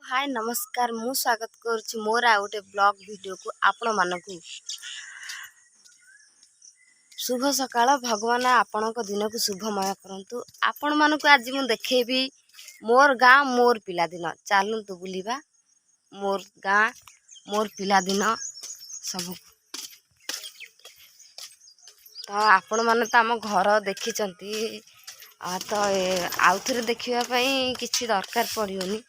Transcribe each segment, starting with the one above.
ହାଏ, ନମସ୍କାର। ମୁଁ ସ୍ୱାଗତ କରୁଛି ମୋର ଆଉ ଗୋଟେ ବ୍ଲଗ୍ ଭିଡ଼ିଓକୁ ଆପଣମାନଙ୍କୁ। ଶୁଭ ସକାଳ। ଭଗବାନ ଆପଣଙ୍କ ଦିନକୁ ଶୁଭମୟ କରନ୍ତୁ। ଆପଣମାନଙ୍କୁ ଆଜି ମୁଁ ଦେଖେଇବି ମୋର ଗାଁ, ମୋର ପିଲାଦିନ। ଚାଲନ୍ତୁ ବୁଲିବା ମୋର ଗାଁ, ମୋର ପିଲାଦିନ ସବୁ। ତ ଆପଣମାନେ ତ ଆମ ଘର ଦେଖିଛନ୍ତି, ତ ଆଉଥରେ ଦେଖିବା ପାଇଁ କିଛି ଦରକାର ପଡ଼ିବନି।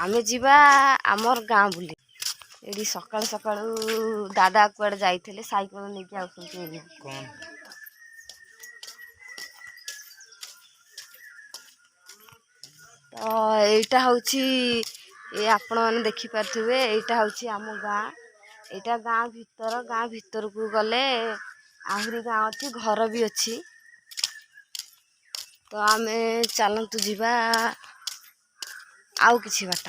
ଆମେ ଯିବା ଆମର ଗାଁ ବୁଲି। ଏଠି ସକାଳୁ ସକାଳୁ ଦାଦା କୁଆଡ଼େ ଯାଇଥିଲେ, ସାଇକେଲ ନେଇକି ଆଉଛନ୍ତି ଏଇନା। କ'ଣ? ତ ଏଇଟା ହେଉଛି, ଏ ଆପଣମାନେ ଦେଖିପାରୁଥିବେ, ଏଇଟା ହେଉଛି ଆମ ଗାଁ। ଏଇଟା ଗାଁ ଭିତର। ଗାଁ ଭିତରକୁ ଗଲେ ଆହୁରି ଗାଁ ଅଛି, ଘର ବି ଅଛି। ତ ଆମେ ଚାଲନ୍ତୁ ଯିବା ଆଉ କିଛି ବାଟ।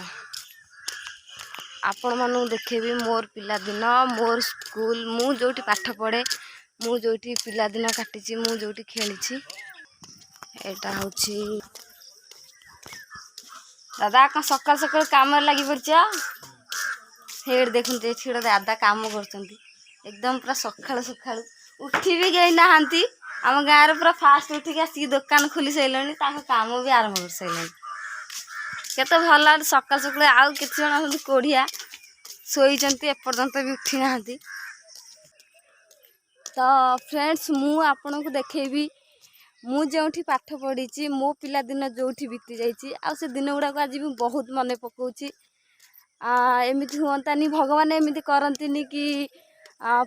ଆପଣମାନଙ୍କୁ ଦେଖେଇବି ମୋର ପିଲାଦିନ, ମୋର ସ୍କୁଲ, ମୁଁ ଯେଉଁଠି ପାଠ ପଢ଼େ, ମୁଁ ଯେଉଁଠି ପିଲାଦିନ କାଟିଛି, ମୁଁ ଯେଉଁଠି ଖେଳିଛି। ଏଇଟା ହେଉଛି। ଦାଦା, କ'ଣ ସକାଳୁ ସକାଳୁ କାମରେ ଲାଗି ପଡ଼ିଛ? ହେଇଠି ଦେଖନ୍ତୁ, ଏଠି ଗୋଟେ ଦାଦା କାମ କରୁଛନ୍ତି। ଏକଦମ ପୁରା ସକାଳୁ ସକାଳୁ ଉଠି ବି କେହି ନାହାନ୍ତି। ଆମ ଗାଁରେ ପୁରା ଫାଷ୍ଟ ଉଠିକି ଆସିକି ଦୋକାନ ଖୋଲି ସାରିଲେଣି, ତାଙ୍କ କାମ ବି ଆରମ୍ଭ କରିସାରିଲେଣି। କେତେ ଭଲ ସକାଳୁ ସକାଳୁ। ଆଉ କେତେ ଜଣ ଅଛନ୍ତି କୋଢ଼ିଆ, ଶୋଇଛନ୍ତି, ଏପର୍ଯ୍ୟନ୍ତ ବି ଉଠି ନାହାନ୍ତି। ତ ଫ୍ରେଣ୍ଡସ୍, ମୁଁ ଆପଣଙ୍କୁ ଦେଖେଇବି ମୁଁ ଯେଉଁଠି ପାଠ ପଢ଼ିଛି, ମୋ ପିଲାଦିନ ଯେଉଁଠି ବିତି ଯାଇଛି। ଆଉ ସେ ଦିନ ଗୁଡ଼ାକ ଆଜି ମୁଁ ବହୁତ ମନେ ପକାଉଛି। ଏମିତି ହୁଅନ୍ତାନି, ଭଗବାନ ଏମିତି କରନ୍ତିନି କି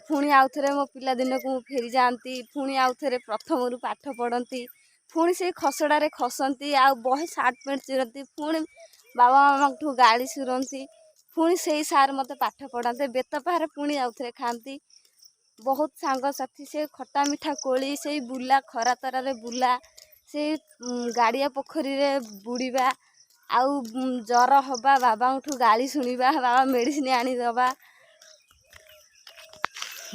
ପୁଣି ଆଉଥରେ ମୋ ପିଲାଦିନକୁ ମୁଁ ଫେରିଯାଆନ୍ତି, ପୁଣି ଆଉଥରେ ପ୍ରଥମରୁ ପାଠ ପଢ଼ନ୍ତି, ପୁଣି ସେଇ ଖସଡ଼ାରେ ଖସନ୍ତି ଆଉ ବହେ ସାର୍ଟ ପ୍ୟାଣ୍ଟ ଚିରନ୍ତି, ପୁଣି ବାବା ମାମାଙ୍କଠୁ ଗାଳି ଶୁଣନ୍ତି, ପୁଣି ସେଇ ସାର୍ ମୋତେ ପାଠ ପଢ଼ାନ୍ତେ, ବେତ ପାହାର ପୁଣି ଆଉଥରେ ଖାଆନ୍ତି। ବହୁତ ସାଙ୍ଗସାଥି, ସେ ଖଟା ମିଠା କୋଳି, ସେଇ ବୁଲା, ଖରା ତରାରେ ବୁଲା, ସେଇ ଗାଡ଼ିଆ ପୋଖରୀରେ ବୁଡ଼ିବା, ଆଉ ଜ୍ୱର ହେବା, ବାବାଙ୍କଠୁ ଗାଳି ଶୁଣିବା, ବାବା ମେଡ଼ିସିନ ଆଣିଦେବା,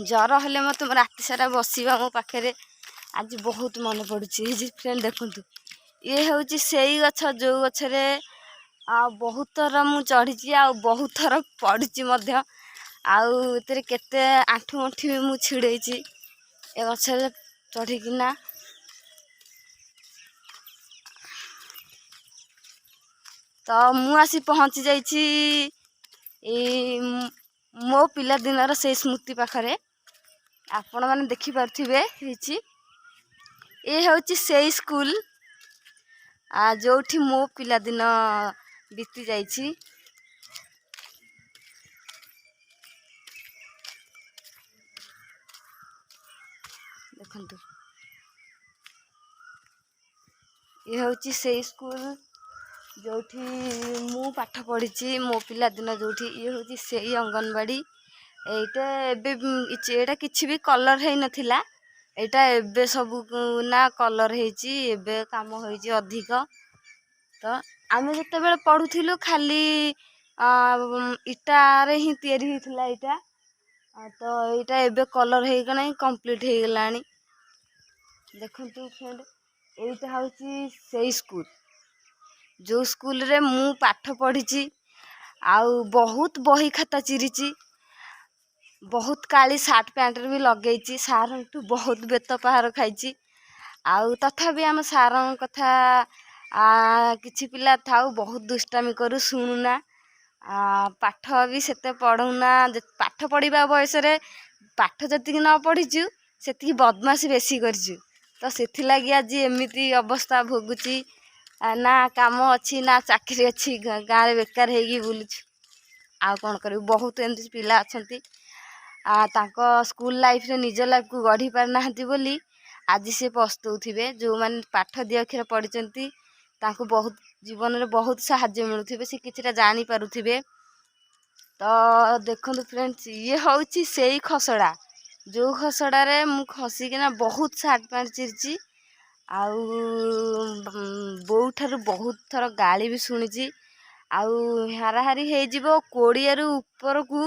ଜ୍ୱର ହେଲେ ମୋତେ ରାତି ସାରା ବସିବା ମୋ ପାଖରେ, ଆଜି ବହୁତ ମନେ ପଡ଼ୁଛି। ଏଇ ଯେ ଫ୍ରେଣ୍ଡ, ଦେଖନ୍ତୁ, ଇଏ ହେଉଛି ସେଇ ଗଛ ଯେଉଁ ଗଛରେ ଆଉ ବହୁତ ଥର ମୁଁ ଚଢ଼ିଛି ଆଉ ବହୁତ ଥର ପଡ଼ିଛି ମଧ୍ୟ। ଆଉ ଏଥିରେ କେତେ ଆଣ୍ଠୁ ଗଣ୍ଠି ବି ମୁଁ ଛିଡ଼େଇଛି ଏ ଗଛରେ ଚଢ଼ିକିନା। ତ ମୁଁ ଆସି ପହଞ୍ଚି ଯାଇଛି ଏଇ ମୋ ପିଲାଦିନର ସେଇ ସ୍ମୃତି ପାଖରେ। ଆପଣମାନେ ଦେଖିପାରୁଥିବେ, ହେଇଛି, ଏ ହେଉଛି ସେଇ ସ୍କୁଲ ଯେଉଁଠି ମୋ ପିଲାଦିନ ବିତି ଯାଇଛି। ଦେଖନ୍ତୁ, ଇଏ ହେଉଛି ସେଇ ସ୍କୁଲ ଯେଉଁଠି ମୁଁ ପାଠ ପଢ଼ିଛି, ମୋ ପିଲାଦିନ ଯେଉଁଠି। ଇଏ ହେଉଛି ସେଇ ଅଙ୍ଗନବାଡ଼ି। ଏଇଟା ଏବେ ଏଇଟା କିଛି ବି କଲର୍ ହେଇନଥିଲା। ଏଇଟା ଏବେ ସବୁ ନା କଲର୍ ହେଇଛି, ଏବେ କାମ ହେଇଛି ଅଧିକ। ତ ଆମେ ଯେତେବେଳେ ପଢ଼ୁଥିଲୁ, ଖାଲି ଇଟାରେ ହିଁ ତିଆରି ହେଇଥିଲା ଏଇଟା। ତ ଏଇଟା ଏବେ କଲର୍ ହେଇଗଲାଣି, କମ୍ପ୍ଲିଟ୍ ହେଇଗଲାଣି। ଦେଖନ୍ତୁ ଫ୍ରେଣ୍ଡ, ଏଇଟା ହେଉଛି ସେଇ ସ୍କୁଲ ଯେଉଁ ସ୍କୁଲରେ ମୁଁ ପାଠ ପଢ଼ିଛି ଆଉ ବହୁତ ବହି ଖାତା ଚିରିଛି, ବହୁତ କାଳି ସାର୍ଟ ପ୍ୟାଣ୍ଟରେ ବି ଲଗେଇଛି, ସାର୍ଙ୍କଠୁ ବହୁତ ବେତ ପାହାର ଖାଇଛି। ଆଉ ତଥାପି ଆମ ସାର୍ଙ୍କ କଥା, କିଛି ପିଲା ଥାଉ, ବହୁତ ଦୁଷ୍ଟାମି କରୁ, ଶୁଣୁନା, ପାଠ ବି ସେତେ ପଢ଼ୁନା। ପାଠ ପଢ଼ିବା ବୟସରେ ପାଠ ଯେତିକି ନ ପଢ଼ିଛୁ, ସେତିକି ବଦମାସି ବେଶୀ କରିଛୁ। ତ ସେଥିଲାଗି ଆଜି ଏମିତି ଅବସ୍ଥା ଭୋଗୁଛି। ନା କାମ ଅଛି ନା ଚାକିରି ଅଛି, ଗାଁରେ ବେକାର ହେଇକି ବୁଲୁଛୁ। ଆଉ କ'ଣ କରିବୁ? ବହୁତ ଏମିତି ପିଲା ଅଛନ୍ତି, ତାଙ୍କ ସ୍କୁଲ ଲାଇଫରେ ନିଜ ଲାଇଫକୁ ଗଢ଼ି ପାରିନାହାନ୍ତି ବୋଲି ଆଜି ସେ ପସ୍ତଉଥିବେ। ଯେଉଁମାନେ ପାଠ ଦୁଇ ଅକ୍ଷର ପଢ଼ିଛନ୍ତି, ତାଙ୍କୁ ବହୁତ ଜୀବନରେ ବହୁତ ସାହାଯ୍ୟ ମିଳୁଥିବେ, ସେ କିଛିଟା ଜାଣିପାରୁଥିବେ। ତ ଦେଖନ୍ତୁ ଫ୍ରେଣ୍ଡସ୍, ଇଏ ହେଉଛି ସେଇ ଖସଡ଼ା ଯେଉଁ ଖସଡ଼ାରେ ମୁଁ ଖସିକିନା ବହୁତ ସାର୍ଟ ପ୍ୟାଣ୍ଟ ଚିରିଛି ଆଉ ବୋଉଠାରୁ ବହୁତ ଥର ଗାଳି ବି ଶୁଣିଛି। ଆଉ ହାରାହାରି ହେଇଯିବ 20ରୁ ଉପରକୁ,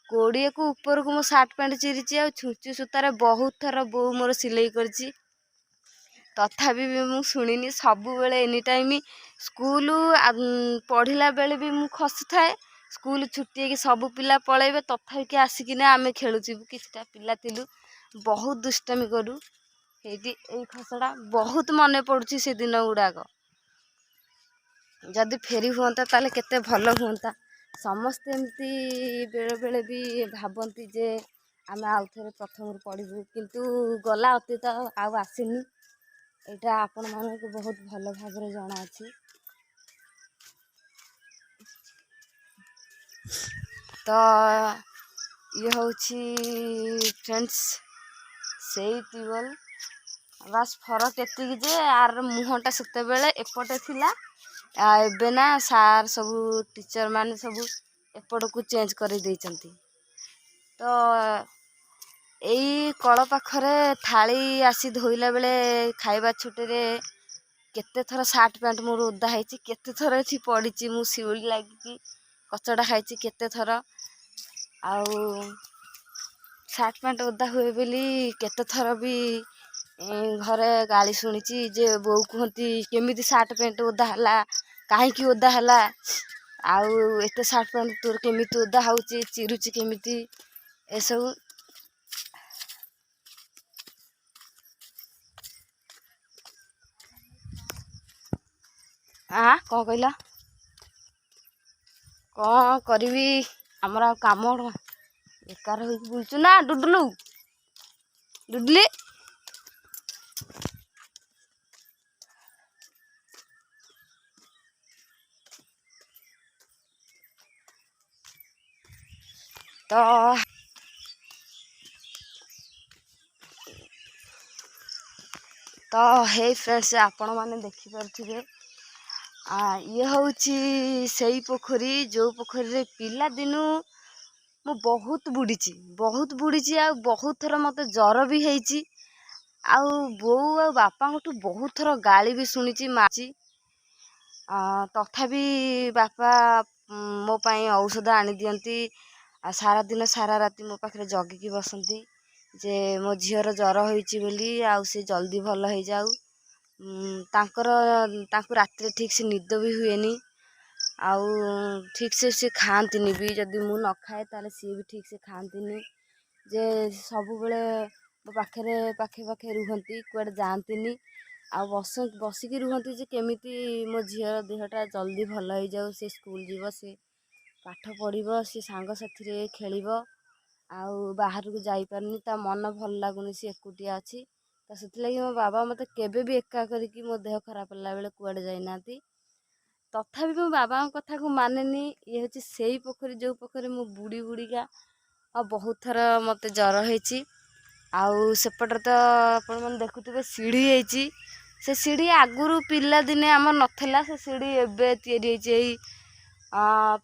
20କୁ ଉପରକୁ ମୁଁ ସାର୍ଟ ପ୍ୟାଣ୍ଟ ଚିରିଛି। ଆଉ ଛୁଞ୍ଚି ସୂତାରେ ବହୁତ ଥର ବୋଉ ମୋର ସିଲେଇ କରିଛି, ତଥାପି ବି ମୁଁ ଶୁଣିନି। ସବୁବେଳେ ଏନି ଟାଇମ୍ ସ୍କୁଲ ପଢ଼ିଲା ବେଳେ ବି ମୁଁ ଖସୁଥାଏ। ସ୍କୁଲ ଛୁଟି ହେଇକି ସବୁ ପିଲା ପଳେଇବେ, ତଥାପି ଆସିକିନା ଆମେ ଖେଳୁଥିବୁ। କିଛିଟା ପିଲା ଥିଲୁ, ବହୁତ ଦୁଷ୍ଟାମି କରୁ ସେଇଠି। ଏଇ ଖସଡ଼ା ବହୁତ ମନେ ପଡ଼ୁଛି ସେ ଦିନ ଗୁଡ଼ାକ। ଯଦି ଫେରି ହୁଅନ୍ତା ତାହେଲେ କେତେ ଭଲ ହୁଅନ୍ତା। ସମସ୍ତେ ଏମିତି ବେଳେବେଳେ ବି ଭାବନ୍ତି ଯେ ଆମେ ଆଉ ଥରେ ପ୍ରଥମରୁ ପଢ଼ିବୁ, କିନ୍ତୁ ଗଲା ଅତୀତ ଆଉ ଆସିନି। ଏଇଟା ଆପଣମାନଙ୍କୁ ବହୁତ ଭଲ ଭାବରେ ଜଣାଅଛି। ତ ଇଏ ହେଉଛି ଫ୍ରେଣ୍ଡସ୍ ସେଇ ଟ୍ୟୁବୱେଲ୍, ବାସ୍ ଫରକ ଏତିକି ଯେ ଆର ମୁହଁଟା ସେତେବେଳେ ଏପଟେ ଥିଲା, ଆଉ ଏବେ ନା ସାର୍ ସବୁ ଟିଚର୍ ମାନେ ସବୁ ଏପଟକୁ ଚେଞ୍ଜ କରିଦେଇଛନ୍ତି। ତ ଏଇ କଳ ପାଖରେ ଥାଳି ଆସି ଧୋଇଲା ବେଳେ ଖାଇବା ଛୁଟିରେ କେତେ ଥର ସାର୍ଟ ପ୍ୟାଣ୍ଟ ମୋର ଓଦା ହେଇଛି, କେତେ ଥର ଏଠି ପଡ଼ିଛି ମୁଁ, ଶିଉଳି ଲାଗିକି କଚଡ଼ା ଖାଇଛି କେତେ ଥର। ଆଉ ସାର୍ଟ ପ୍ୟାଣ୍ଟ ଓଦା ହୁଏ ବୋଲି କେତେ ଥର ବି ଘରେ ଗାଳି ଶୁଣିଛି ଯେ ବୋଉ କୁହନ୍ତି କେମିତି ସାର୍ଟ ପ୍ୟାଣ୍ଟ ଓଦା ହେଲା, କାହିଁକି ଓଦା ହେଲା, ଆଉ ଏତେ ସାର୍ଟ ପ୍ୟାଣ୍ଟ ତୋର କେମିତି ଓଦା ହେଉଛି, ଚିରୁଛି କେମିତି, ଏସବୁ। କ'ଣ କହିଲ? କ'ଣ କରିବି, ଆମର ଆଉ କାମ ବେକାର ହେଇକି ବୁଲୁଛୁ ନା ଡୁଡୁଲୁ ଡୁଡୁଲି। ତ ତ ହେଇ ଫ୍ରେଣ୍ଡସ୍, ଆପଣମାନେ ଦେଖିପାରୁଥିବେ ଇଏ ହେଉଛି ସେଇ ପୋଖରୀ, ଯେଉଁ ପୋଖରୀରେ ପିଲାଦିନୁ ମୁଁ ବହୁତ ବୁଡ଼ିଛି, ବହୁତ ବୁଡ଼ିଛି। ଆଉ ବହୁତ ଥର ମୋତେ ଜ୍ୱର ବି ହେଇଛି, ଆଉ ବୋଉ ଆଉ ବାପାଙ୍କଠୁ ବହୁତ ଥର ଗାଳି ବି ଶୁଣିଛି, ମାରିଛି। ତଥାପି ବାପା ମୋ ପାଇଁ ଔଷଧ ଆଣିଦିଅନ୍ତି, ଆଉ ସାରା ଦିନ ସାରା ରାତି ମୋ ପାଖରେ ଜଗିକି ବସନ୍ତି ଯେ ମୋ ଝିଅର ଜ୍ୱର ହେଇଛି ବୋଲି, ଆଉ ସେ ଜଲ୍ଦି ଭଲ ହେଇଯାଉ। ତାଙ୍କର ତାଙ୍କୁ ରାତିରେ ଠିକ୍ସେ ନିଦ ବି ହୁଏନି, ଆଉ ଠିକ୍ସେ ସେ ଖାଆନ୍ତିନି ବି। ଯଦି ମୁଁ ନ ଖାଏ ତାହେଲେ ସିଏ ବି ଠିକ୍ସେ ଖାଆନ୍ତିନି। ଯେ ସବୁବେଳେ ମୋ ପାଖରେ ପାଖେ ପାଖେ ରୁହନ୍ତି, କୁଆଡ଼େ ଯାଆନ୍ତିନି, ଆଉ ବସିକି ରୁହନ୍ତି ଯେ କେମିତି ମୋ ଝିଅର ଦେହଟା ଜଲ୍ଦି ଭଲ ହେଇଯାଉ, ସେ ସ୍କୁଲ ଯିବ, ସେ ପାଠ ପଢ଼ିବ, ସେ ସାଙ୍ଗସାଥିରେ ଖେଳିବ। ଆଉ ବାହାରକୁ ଯାଇପାରୁନି, ତା ମନ ଭଲ ଲାଗୁନି, ସେ ଏକୁଟିଆ ଅଛି। ତ ସେଥିଲାଗି ମୋ ବାବା ମୋତେ କେବେ ବି ଏକା କରିକି ମୋ ଦେହ ଖରାପ ହେଲା ବେଳେ କୁଆଡ଼େ ଯାଇନାହାନ୍ତି। ତଥାପି ମୋ ବାବାଙ୍କ କଥାକୁ ମାନେନି। ଇଏ ହେଉଛି ସେଇ ପୋଖରୀ, ଯେଉଁ ପୋଖରୀ ମୁଁ ବୁଡ଼ି ବୁଡ଼ିକା ଆଉ ବହୁତ ଥର ମୋତେ ଜ୍ୱର ହେଇଛି। ଆଉ ସେପଟରେ ତ ଆପଣମାନେ ଦେଖୁଥିବେ ସିଢ଼ି ହେଇଛି। ସେ ସିଢ଼ି ଆଗରୁ ପିଲାଦିନେ ଆମର ନଥିଲା, ସେ ସିଢ଼ି ଏବେ ତିଆରି ହେଇଛି। ଏଇ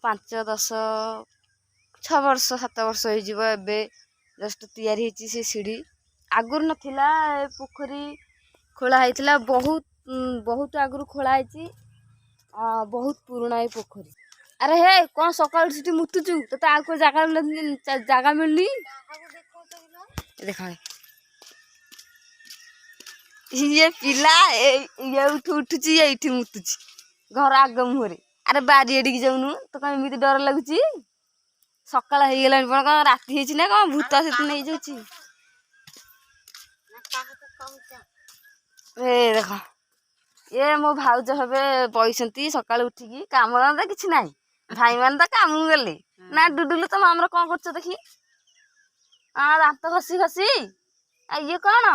5 10 6 ବର୍ଷ 7 ବର୍ଷ ହେଇଯିବ, ଏବେ ଜଷ୍ଟ ତିଆରି ହେଇଛି ସେ ସିଢ଼ି, ଆଗରୁ ନଥିଲା। ଏ ପୋଖରୀ ଖୋଳା ହେଇଥିଲା ବହୁତ ବହୁତ ଆଗରୁ ଖୋଳା ହେଇଛି, ବହୁତ ପୁରୁଣା ଏ ପୋଖରୀ। ଆରେ ହେ, କ'ଣ ସକାଳୁ ସେଠି ମୁତୁଛୁ? ତୋତେ ଆଉ କେଉଁ ଜାଗା ଜାଗା ମିଳୁନି? ଦେଖ, ଇଏ ପିଲା ଏଇଠୁ ଉଠୁଛି, ଏଇଠି ମୁତୁଛି ଘର ଆଗ ମୁହଁରେ। ଆରେ ବାରିଆଡ଼ିକି ଯାଉନୁ, ତ କ'ଣ ଏମିତି ଡର ଲାଗୁଛି? ସକାଳ ହେଇଗଲାଣି, କ'ଣ ରାତି ହେଇଛି ନା କ'ଣ ଭୂତ ସେଠି ନେଇଯାଉଛି? ଏ ଦେଖ, ଇଏ ମୋ ଭାଉଜ ହେବେ, ବଇଛନ୍ତି ସକାଳୁ ଉଠିକି। କାମ ଧନ୍ଦା କିଛି ନାହିଁ, ଭାଇମାନେ ତ କାମକୁ ଗଲେ ନା। ଡୁଡୁଲୁ, ତମ ଆମର କ'ଣ କରୁଛ ଦେଖି? ଦାନ୍ତ ଘଷି ଘଷି। ଆଉ ଇଏ କ'ଣ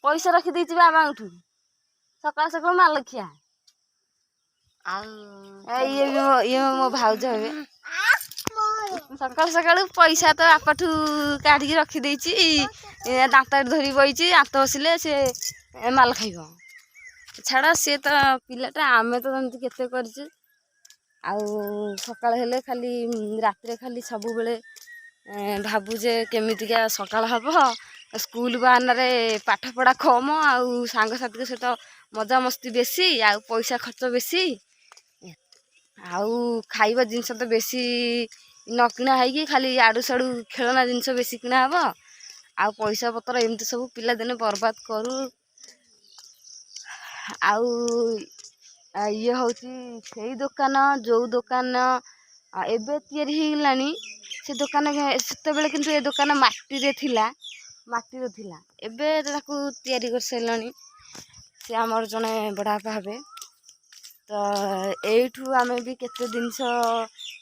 ପଇସା ରଖିଦେଇଛି ବାବାଙ୍କଠୁ, ସକାଳୁ ସକାଳୁ ମାଲଖିଆ। ଇଏ ବି ଇଏ ମୋ ଭାଉଜ ହେବେ। ସକାଳୁ ସକାଳୁ ପଇସା ତ ବାପାଠୁ କାଢ଼ିକି ରଖିଦେଇଛି, ଦାନ୍ତ ଧରି ବଇଛି। ଦାନ୍ତ ଘଷିଲେ ସେ ମାଲ ଖାଇବ। ଛାଡ଼, ସିଏ ତ ପିଲାଟା, ଆମେ ତ ଏମିତି କେତେ କରିଛୁ। ଆଉ ସକାଳ ହେଲେ ଖାଲି, ରାତିରେ ଖାଲି ସବୁବେଳେ ଭାବୁ ଯେ କେମିତିକା ସକାଳ ହେବ। ସ୍କୁଲ ବାହାନାରେ ପାଠ ପଢ଼ା କମ୍, ଆଉ ସାଙ୍ଗସାଥିଙ୍କ ସହିତ ମଜାମସ୍ତି ବେଶୀ, ଆଉ ପଇସା ଖର୍ଚ୍ଚ ବେଶୀ, ଆଉ ଖାଇବା ଜିନିଷ ତ ବେଶୀ ନ କିଣା ହେଇକି ଖାଲି ଆଡ଼ୁ ସାଡ଼ୁ ଖେଳନା ଜିନିଷ ବେଶୀ କିଣା ହେବ, ଆଉ ପଇସା ପତ୍ର ଏମିତି ସବୁ ପିଲାଦିନେ ବର୍ବାଦ କରୁ। ଆଉ ଇଏ ହେଉଛି ସେଇ ଦୋକାନ, ଯେଉଁ ଦୋକାନ ଏବେ ତିଆରି ହେଇଗଲାଣି। ସେ ଦୋକାନ ସେତେବେଳେ କିନ୍ତୁ ଏ ଦୋକାନ ମାଟିରେ ଥିଲା, ମାଟିର ଥିଲା। ଏବେ ତାକୁ ତିଆରି କରିସାରିଲାଣି। ସେ ଆମର ଜଣେ ବଡ଼ବାପା ହେବେ। ତ ଏଇଠୁ ଆମେ ବି କେତେ ଜିନିଷ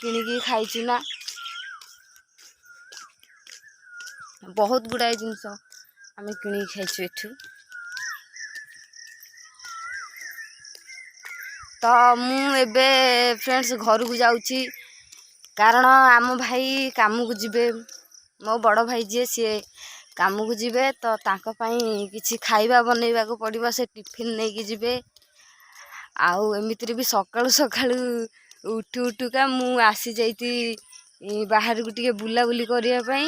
କିଣିକି ଖାଇଛୁ ନା, ବହୁତ ଗୁଡ଼ାଏ ଜିନିଷ ଆମେ କିଣିକି ଖାଇଛୁ ଏଠୁ। ତ ମୁଁ ଏବେ ଫ୍ରେଣ୍ଡସ୍ ଘରକୁ ଯାଉଛି, କାରଣ ଆମ ଭାଇ କାମକୁ ଯିବେ। ମୋ ବଡ଼ ଭାଇ ଯିଏ, ସିଏ କାମକୁ ଯିବେ, ତ ତାଙ୍କ ପାଇଁ କିଛି ଖାଇବା ବନେଇବାକୁ ପଡ଼ିବ। ସେ ଟିଫିନ୍ ନେଇକି ଯିବେ। ଆଉ ଏମିତିରେ ବି ସକାଳୁ ସକାଳୁ ଉଠୁ ଉଠୁକା ମୁଁ ଆସିଯାଇଛି ବାହାରକୁ ଟିକେ ବୁଲାବୁଲି କରିବା ପାଇଁ।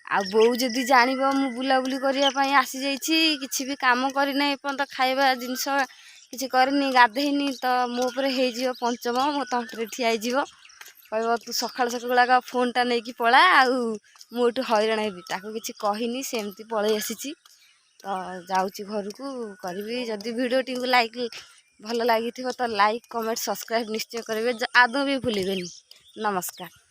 ଆଉ ବୋଉ ଯଦି ଜାଣିବ ମୁଁ ବୁଲାବୁଲି କରିବା ପାଇଁ ଆସିଯାଇଛି, କିଛି ବି କାମ କରିନାହିଁ ଏପର୍ଯ୍ୟନ୍ତ, ଖାଇବା ଜିନିଷ କିଛି କରିନି, ଗାଧେଇନି, ତ ମୋ ଉପରେ ହେଇଯିବ ପଞ୍ଚମ, ମୋ ତଣ୍ଟିରେ ଠିଆ ହେଇଯିବ। କହିବ, ତୁ ସକାଳୁ ସକାଳୁ ଆଗ ଫୋନ୍ଟା ନେଇକି ପଳା, ଆଉ ମୁଁ ଏଠୁ ହଇରାଣ ହେବି। ତାକୁ କିଛି କହିନି, ସେମିତି ପଳେଇ ଆସିଛି। ତ ଯାଉଛି ଘରକୁ କରିବି। ଯଦି ଭିଡ଼ିଓଟିକୁ ଲାଇକ୍ ଭଲ ଲାଗିଥିବ, ତ ଲାଇକ୍, କମେଣ୍ଟ, ସବସ୍କ୍ରାଇବ୍ ନିଶ୍ଚୟ କରିବେ, ଆଦୌ ବି ଭୁଲିବେନି। ନମସ୍କାର।